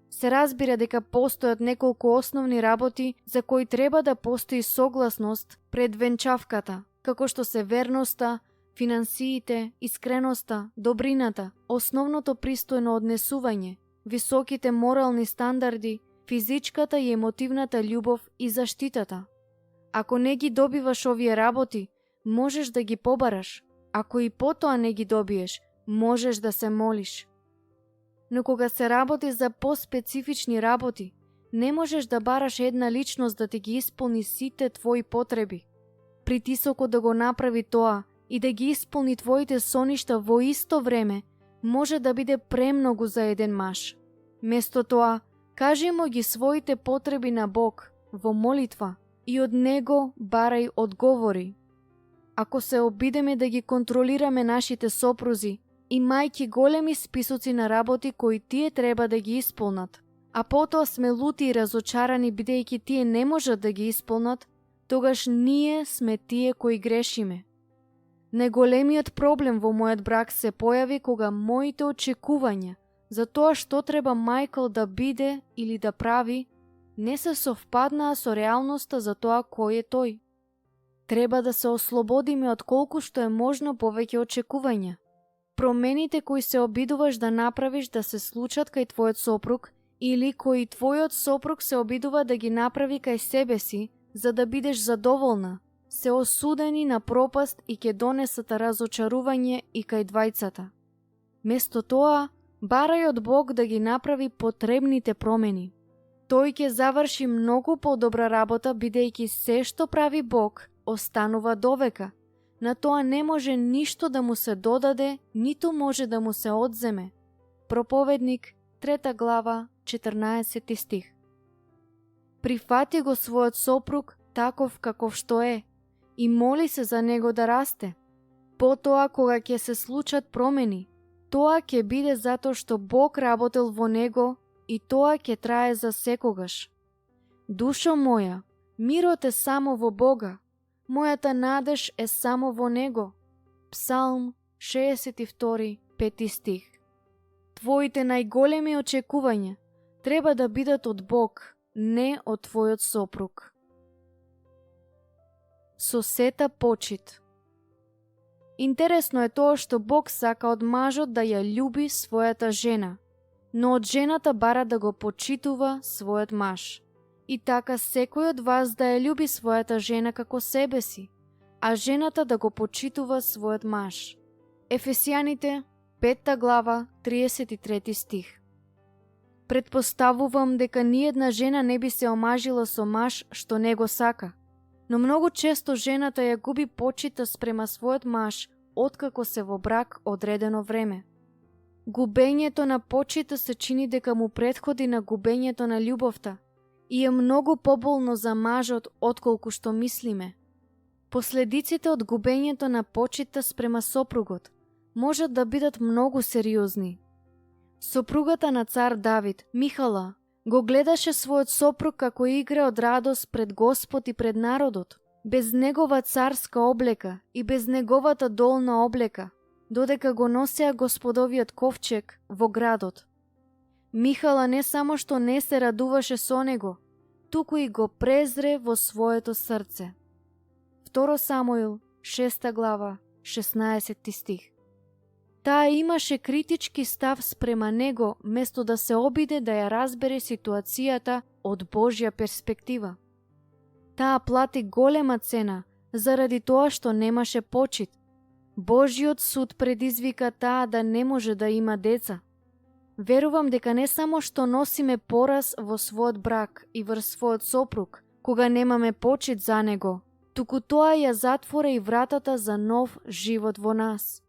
S1: Се разбира дека постојат неколку основни работи за кои треба да постои согласност пред венчавката, како што се верноста, финансиите, искреноста, добрината, основното пристојно однесување, високите морални стандарди, физичката и емотивната љубов и заштитата. Ако не ги добиваш овие работи, можеш да ги побараш. Ако и потоа не ги добиеш, можеш да се молиш. Но кога се работи за поспецифични работи, не можеш да бараш една личност да ти ги исполни сите твои потреби. Притисокот да го направи тоа и да ги исполни твоите соништа во исто време може да биде премногу за еден маж. Место тоа, кажи му ги своите потреби на Бог во молитва и од Него барај одговори. Ако се обидеме да ги контролираме нашите сопрузи, имајќи големи списоци на работи кои тие треба да ги исполнат, а потоа сме лути и разочарани бидејќи тие не можат да ги исполнат, тогаш ние сме тие кои грешиме. Најголемиот проблем во мојот брак се појави кога моите очекувања за тоа што треба Мајкл да биде или да прави не се совпаднаа со реалноста за тоа кој е тој. Треба да се ослободиме од колку што е можно повеќе очекувања. Промените кои се обидуваш да направиш да се случат кај твојот сопруг или кои твојот сопруг се обидува да ги направи кај себе си за да бидеш задоволна, се осудени на пропаст и ќе донесат разочарување и кај двајцата. Место тоа, барај од Бог да ги направи потребните промени. Тој ќе заврши многу подобра работа бидејќи се што прави Бог останува довека. На тоа не може ништо да му се додаде, ниту може да му се одземе. Проповедник, 3 глава, 14 стих. Прифати го својот сопруг таков каков што е и моли се за него да расте. Потоа кога ќе се случат промени, тоа ќе биде затоа што Бог работел во него и тоа ќе трае за секогаш. Душо моја, мирот е само во Бога. Мојата надеж е само во Него. Псалм 62, 5 стих. Твоите најголеми очекувања треба да бидат од Бог, не од твојот сопруг. Со сета почит. Интересно е тоа што Бог сака од мажот да ја љуби својата жена, но од жената бара да го почитува својот маж. И така секој од вас да ја љуби својата жена како себе си, а жената да го почитува својот маж. Ефесијаните, 5 глава, 33 стих. Предпоставувам дека ниедна жена не би се омажила со маж што не го сака, но многу често жената ја губи почита спрема својот маж откако се во брак одредено време. Губењето на почита се чини дека му претходи на губењето на љубовта и е многу поболно за мажот отколку што мислиме. Последиците од губењето на почита спрема сопругот можат да бидат многу сериозни. Сопругата на цар Давид, Михала, го гледаше својот сопруг како игра од радост пред Господ и пред народот, без негова царска облека и без неговата долна облека, додека го носеа Господовиот ковчег во градот. Михала не само што не се радуваше со него, туку и го презре во своето срце. 2 Самуил, 6 глава, 16 стих. Таа имаше критички став спрема него, место да се обиде да ја разбере ситуацијата од Божја перспектива. Таа плати голема цена заради тоа што немаше почит. Божјиот суд предизвика таа да не може да има деца. Верувам дека не само што носиме пораз во својот брак и врз својот сопруг, кога немаме почит за него, туку тоа ја затвора и вратата за нов живот во нас.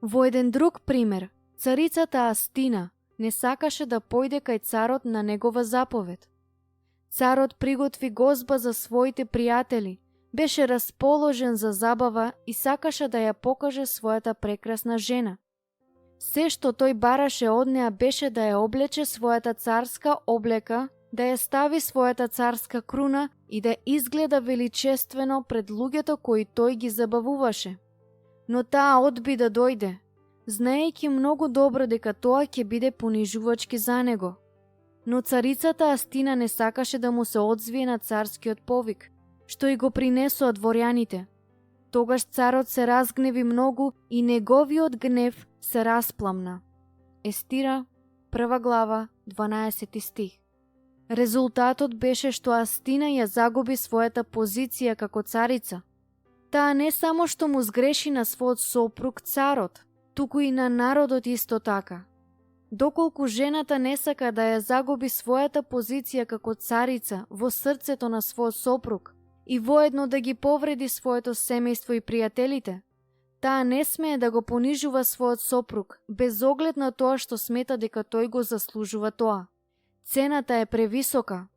S1: Во еден друг пример, царицата Астина не сакаше да појде кај царот на негова заповед. Царот приготви гозба за своите пријатели, беше расположен за забава и сакаше да ја покаже својата прекрасна жена. Се што тој бараше од неа беше да ја облече својата царска облека, да ја стави својата царска круна и да изгледа величествено пред луѓето кои тој ги забавуваше. Но таа одби да дојде, знаејќи многу добро дека тоа ќе биде понижувачки за него. Но царицата Астина не сакаше да му се одзвие на царскиот повик, што и го принесоа дворјаните. Тогаш царот се разгневи многу и неговиот гнев се распламна. Естира, 1 глава, 12 стих. Резултатот беше што Астина ја загуби својата позиција како царица. Таа не само што му сгреши на својот сопруг царот, туку и на народот исто така. Доколку жената не сака да ја загуби својата позиција како царица во срцето на својот сопруг и воедно да ги повреди своето семејство и пријателите, таа не смее да го понижува својот сопруг без оглед на тоа што смета дека тој го заслужува тоа. Цената е превисока.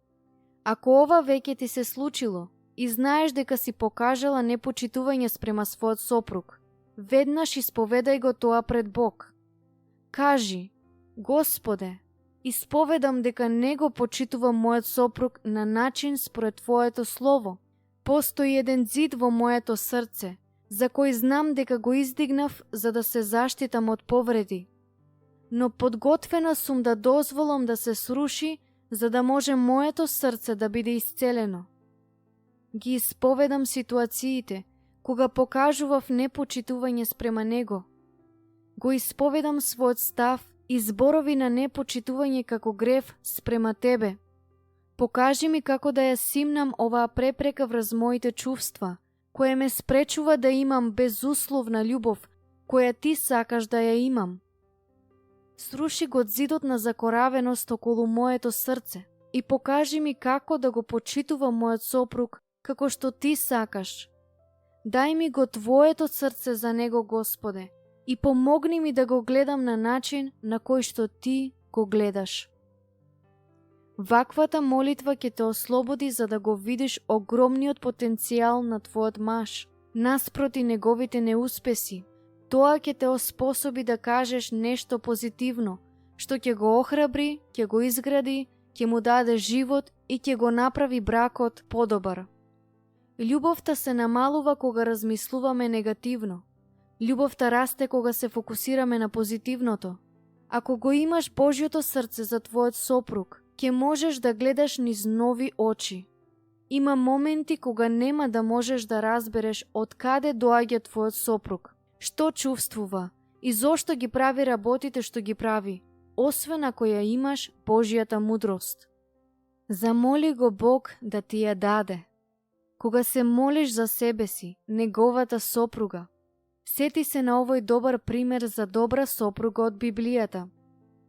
S1: Ако ова веќе ти се случило и знаеш дека си покажала непочитување спрема својот сопруг, веднаш исповедај го тоа пред Бог. Кажи: Господе, исповедам дека не го почитувам мојот сопруг на начин според Твоето слово. Постои еден зид во моето срце, за кој знам дека го издигнав за да се заштитам од повреди. Но подготвена сум да дозволам да се сруши, за да може моето срце да биде исцелено. Ги исповедам ситуациите, кога покажував непочитување спрема него. Го исповедам својот став и зборови на непочитување како грев спрема тебе. Покажи ми како да ја симнам оваа препрека врз моите чувства, која ме спречува да имам безусловна љубов, која ти сакаш да ја имам. Сруши го зидот на закоравеност околу моето срце и покажи ми како да го почитувам мојот сопруг како што ти сакаш. Дај ми го Твоето срце за него, Господе, и помогни ми да го гледам на начин на кој што ти го гледаш. Ваквата молитва ќе те ослободи за да го видиш огромниот потенцијал на твојот маж, наспроти неговите неуспеси. Тоа ќе те оспособи да кажеш нешто позитивно, што ќе го охрабри, ќе го изгради, ќе му даде живот и ќе го направи бракот подобар. Љубовта се намалува кога размислуваме негативно. Љубовта расте кога се фокусираме на позитивното. Ако го имаш Божјото срце за твојот сопруг, ќе можеш да гледаш низ нови очи. Има моменти кога нема да можеш да разбереш од каде доаѓа твојот сопруг, што чувствува и зошто ги прави работите што ги прави, освен ако ја имаш Божјата мудрост. Замоли го Бог да ти ја даде. Кога се молиш за себе си, неговата сопруга, сети се на овој добар пример за добра сопруга од Библијата.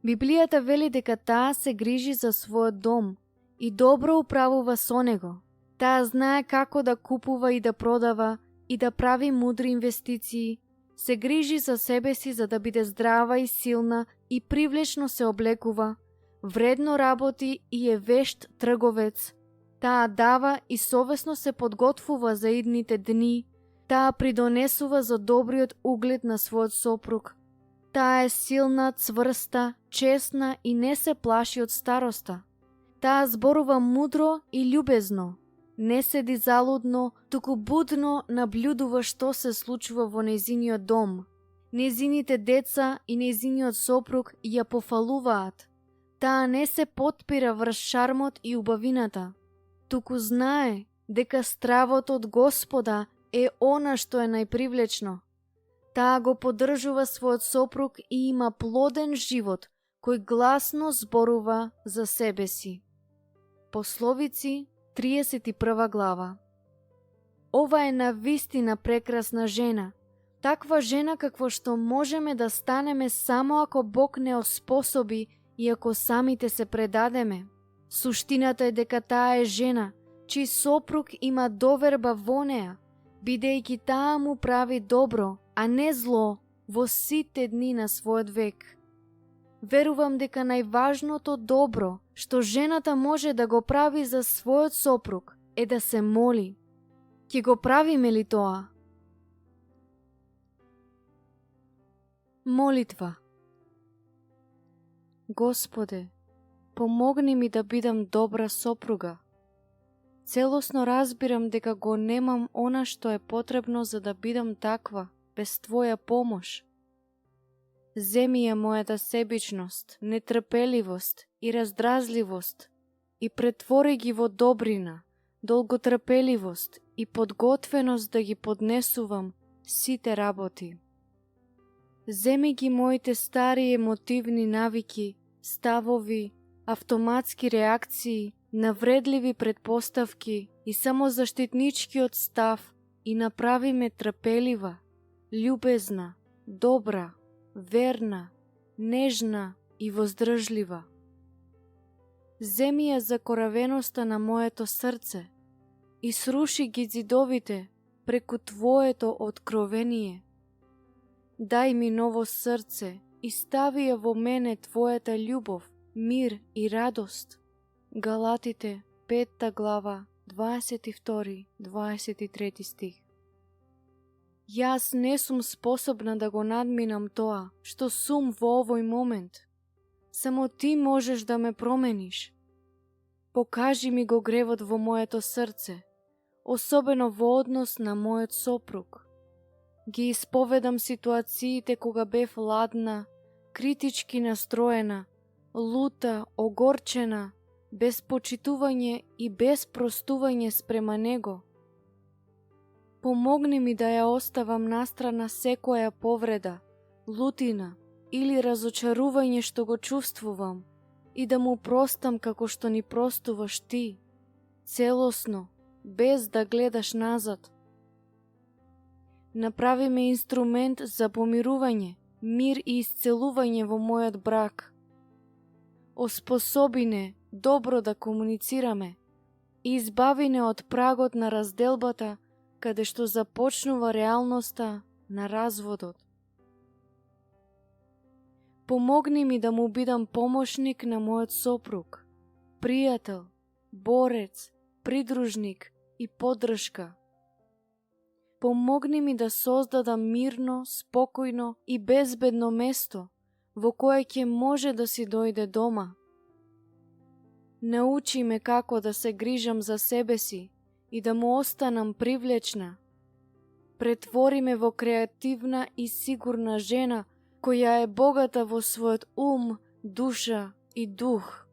S1: Библијата вели дека таа се грижи за својот дом и добро управува со него. Таа знае како да купува и да продава и да прави мудри инвестиции, се грижи за себе си за да биде здрава и силна и привлечно се облекува, вредно работи и е вещ трговец. Таа дава и совесно се подготвува за идните дни. Таа придонесува за добриот углед на својот сопруг. Таа е силна, цврста, честна и не се плаши од староста. Таа зборува мудро и љубезно. Не седи залудно, туку будно наблюдува што се случува во нејзиниот дом. Нејзините деца и нејзиниот сопруг ја пофалуваат. Таа не се потпира врз шармот и убавината, туку знае дека стравот од Господа е она што е најпривлечно. Таа го поддржува својот сопруг и има плоден живот, кој гласно зборува за себе си. Пословици, 31 глава. Ова е навистина прекрасна жена, таква жена какво што можеме да станеме само ако Бог не оспособи и ако самите се предадеме. Суштината е дека таа е жена, чиј сопруг има доверба во неа, бидејќи таа му прави добро, а не зло во сите дни на својот век. Верувам дека најважното добро што жената може да го прави за својот сопруг е да се моли. Ќе го правиме ли тоа? Молитва. Господе, помогни ми да бидам добра сопруга. Целосно разбирам дека го немам она што е потребно за да бидам таква, без Твоја помош. Земи ја мојата себичност, нетрпеливост и раздразливост и претвори ги во добрина, долготрпеливост и подготвеност да ги поднесувам сите работи. Земи ги моите стари емотивни навики, ставови, автоматски реакции, навредливи предпоставки и самозаштитничкиот став и направи ме трпелива, љубезна, добра, верна, нежна и воздржлива. Земи ја закоравеноста на моето срце и сруши ги зидовите преку Твоето откровение. Дај ми ново срце и стави ја во мене Твојата љубов, мир и радост. Галатите, 5 глава, 22-23 стих. Јас не сум способна да го надминам тоа што сум во овој момент. Само Ти можеш да ме промениш. Покажи ми го гревот во моето срце, особено во однос на мојот сопруг. Ги исповедам ситуациите кога бев ладна, критички настроена, лута, огорчена, без почитување и без простување спрема него. Помогни ми да ја оставам настрана секоја повреда, лутина или разочарување што го чувствувам и да му простам како што ни простуваш Ти, целосно, без да гледаш назад. Направи ме инструмент за помирување, мир и исцелување во мојот брак. Оспособи не добро да комуницираме и избави не од прагот на разделбата каде што започнува реалноста на разводот. Помогни ми да му бидам помошник на мојот сопруг, пријател, борец, придружник и поддршка. Помогни ми да создадам мирно, спокојно и безбедно место во кое ќе може да си дојде дома. Научи ме како да се грижам за себе си и да му останам привлечна. Претвори ме во креативна и сигурна жена која е богата во својот ум, душа и дух.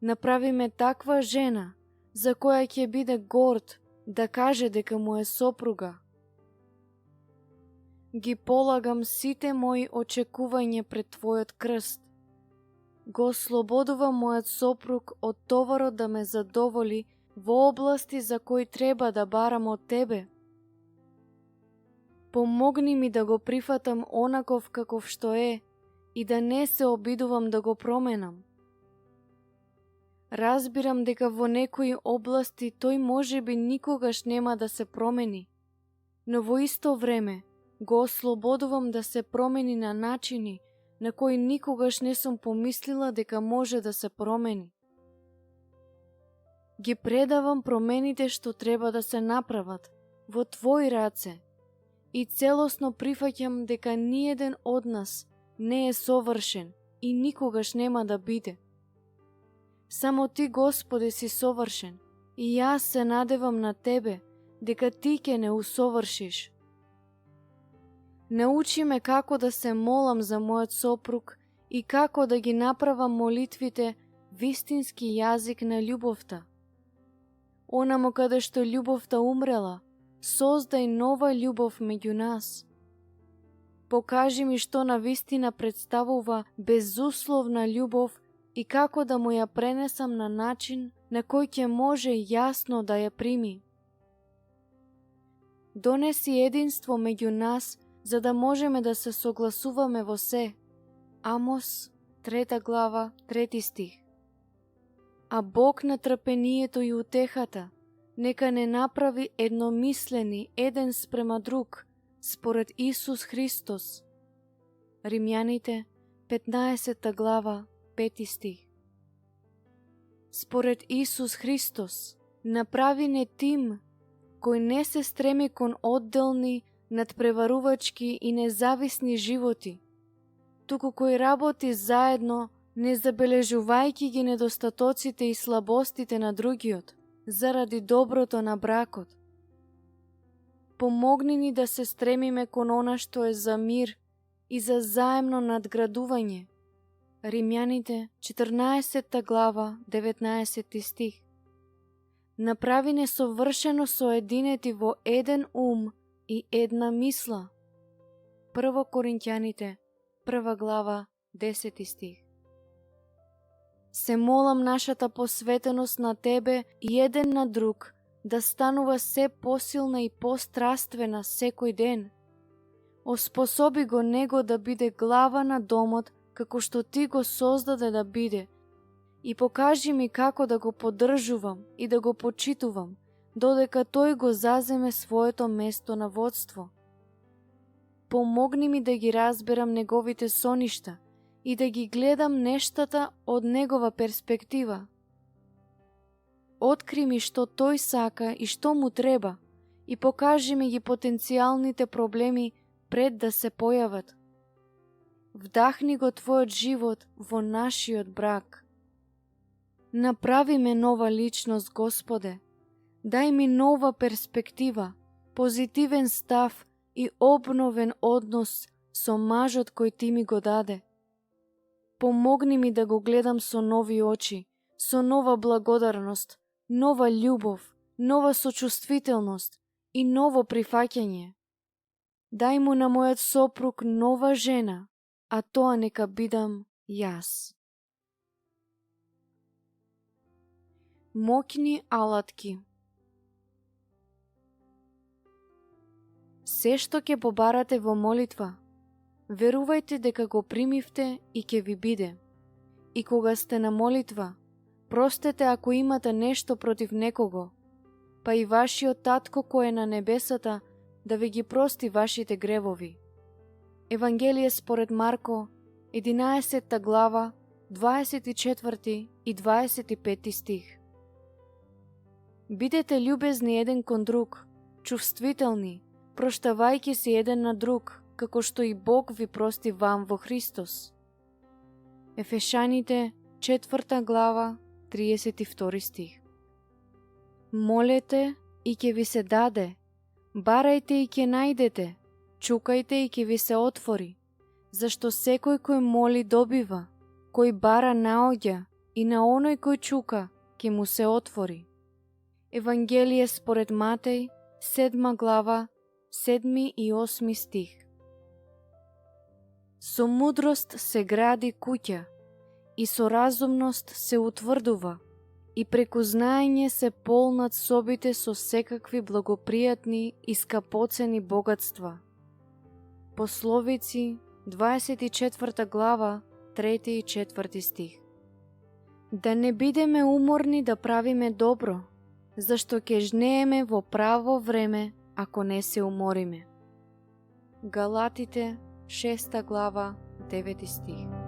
S1: Направи ме таква жена за која ќе биде горд да каже дека му е сопруга. Ги полагам сите мои очекувања пред Твојот крст. Го ослободувам мојот сопруг од товарот да ме задоволи во области за кои треба да барам од Тебе. Помогни ми да го прифатам онаков каков што е и да не се обидувам да го променам. Разбирам дека во некои области тој можеби никогаш нема да се промени, но во исто време Го ослободувам да се промени на начини на кои никогаш не сум помислила дека може да се промени. Ги предавам промените што треба да се направат во Твои раце и целосно прифаќам дека ниеден од нас не е совршен и никогаш нема да биде. Само Ти, Господи, си совршен и јас се надевам на Тебе дека Ти ќе не усовршиш. Научи ме како да се молам за мојот сопруг и како да ги направам молитвите вистински јазик на љубовта. Онамо каде што љубовта умрела, создај нова љубов меѓу нас. Покажи ми што навистина представува безусловна љубов и како да му ја пренесам на начин на кој ќе може јасно да ја прими. Донеси единство меѓу нас, за да можеме да се согласуваме во се. Амос, 3 глава, 3 стих. А Бог на трпението и утехата нека не направи едномислени еден спрема друг, според Исус Христос. Римјаните, 15 глава, 5 стих. Според Исус Христос направи не тим кој не се стреми кон одделни, надпреварувачки и независни животи, туку кој работи заедно, не забележувајќи ги недостатоците и слабостите на другиот, заради доброто на бракот. Помогни ни да се стремиме кон она што е за мир и за заемно надградување. Римјаните, 14 глава, 19 стих. Направи не совршено соединети во еден ум и една мисла. 1 Коринќаните, 1 глава, 10 стих. Се молам нашата посветеност на Тебе и еден на друг да станува се посилна и постраствена секој ден. Оспособи го него да биде глава на домот како што Ти го создаде да биде и покажи ми како да го поддржувам и да го почитувам, додека тој го заземе своето место на водство. Помогни ми да ги разберам неговите соништа и да ги гледам нештата од негова перспектива. Откри ми што тој сака и што му треба и покажи ми ги потенцијалните проблеми пред да се појават. Вдахни го Твојот живот во нашиот брак. Направи ме нова личност, Господе. Дај ми нова перспектива, позитивен став и обновен однос со мажот кој Ти ми го даде. Помогни ми да го гледам со нови очи, со нова благодарност, нова љубов, нова сочувствителност и ново прифаќање. Дај му на мојот сопруг нова жена, а тоа нека бидам јас. Моќни алатки. Се што ќе побарате во молитва, верувајте дека го примивте и ќе ви биде. И кога сте на молитва, простете ако имате нешто против некого, па и вашиот татко кој е на небесата да ви ги прости вашите гревови. Евангелие според Марко, 11 глава, 24 и 25 стих. Бидете љубезни еден кон друг, чувствителни, проштавајќи се еден на друг, како што и Бог ви прости вам во Христос. Ефешаните, 4 глава, 32 стих. Молете и ќе ви се даде, барајте и ќе најдете, чукајте и ќе ви се отвори, зашто секој кој моли добива, кој бара наоѓа и на оној кој чука ќе му се отвори. Евангелие според Матеј, 7 глава, 7 и 8 стих. Со мудрост се гради куќа и со разумност се утврдува и преку знаење се полнат собите со секакви благопријатни и скапоцени богатства. Пословици, 24 глава, 3 и 4 стих. Да не бидеме уморни да правиме добро, зашто ќе жнееме во право време ако не се умориме. Галатите, 6 глава, 9 стих.